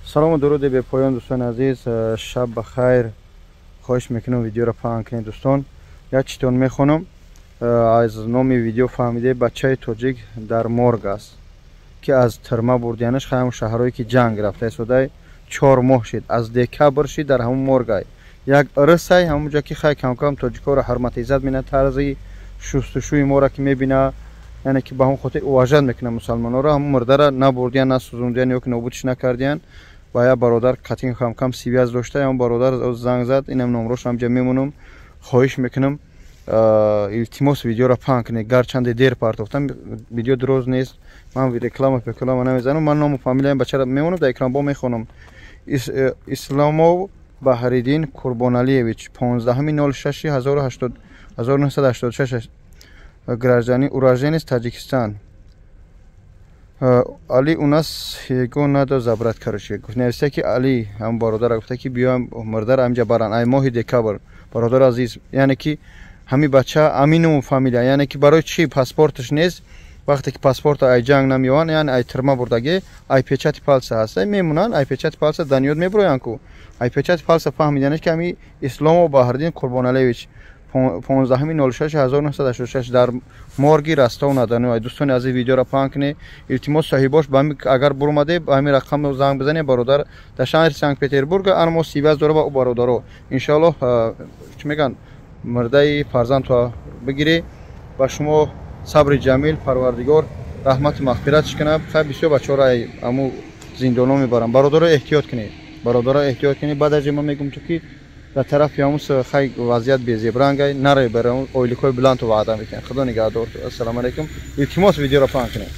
Салому дуруди бепоён, дӯстони азиз, шаб ба хайр. Хоҳиш мекунам, видеоро паҳн кунед, дӯстон. Як читон мехонам, аз номи видео фаҳмиде, бачаи тоҷик дар морг аст, ки аз тирма бурдиянаш, ҳамон шаҳрҳое ки ҷанг рафта истодай, 4 моҳ шид, аз декабр шид, дар ҳамон моргай. Як рысай ҳамонҷо, ки хай камкам тоҷикҳоро ҳурмат иззат мена, тарзи шустушӯи моро ки мебина, яъне ки ба ҳамон хотир уважать мекунад мусалмонҳоро. Ҳамон мурдара набурдиян, насӯзондиян ё ки нобудш накардиян. Ба як бародар қатин камкам связь дошта, ҳамон бародар занг зад, инам номрош ҳамҷа мемонам. Хоҳиш мекунам, илтимос, видеоро паҳн кунед. Гарчанде дер партофтам, видео дроз нест, ман реклама пеклама намезанам. Ман ному фамилияи бачаро мемонам дар экран, бо мехонам: Исломов Баҳриддин Курбоналиевич, 15-06-1986, гражданин, уроженец Таджикистан. Али, у нас его надо забрать. Короче, нависта, ки Али, ҳам бародара гуфта, ки биёям, мурдара ҳамҷа баран, ай моҳи декабр. Бародар азиз, яъне ки ҳами бача аминуму фамилия, яъне ки барои чӣ паспорташ нест? Вақте ки паспорта ай ҷанг намеёванд, яъне ай тирма бурдаге, ай печати пальца ҳаста, мемонанд, ай печати пальца даниёд мебуроянд ку. Ай печати пальца фаҳмиданеш, ки ҳами Исломов Баҳриддин Қурбоналевич, 15-06-1986, дар морги Ростов на Дону. Дӯстони азиз, видеоро паҳн кунед, илтимос. Соҳибош агар бурумаде, ба ҳамин рақам занг бизанед. Бародар дар шаҳри Санкт Петербург анмо связь дора ба ӯ бародаро. Иншоаллоҳ, чӣ мегӯянд, мурдаи фарзандто бигирӣ. Ба шумо сабри ҷамил, Парвардигор раҳмату мағфиратш кунад. Хай, бисёр бачаҳоро аму зиндоно мебарам. Бародаро, эҳтиёт кунед, бародаро, эҳтиёт кунед. Баъд аз ин ман мегӯм ту, ки дар тарафи ҳамус хай вазъият безебрангай, наре, бар ойликҳои баландту ваъда мекунад. Худо нигаҳдор. Ассалому алайкум. Илтимос, видеоро паҳн кунед.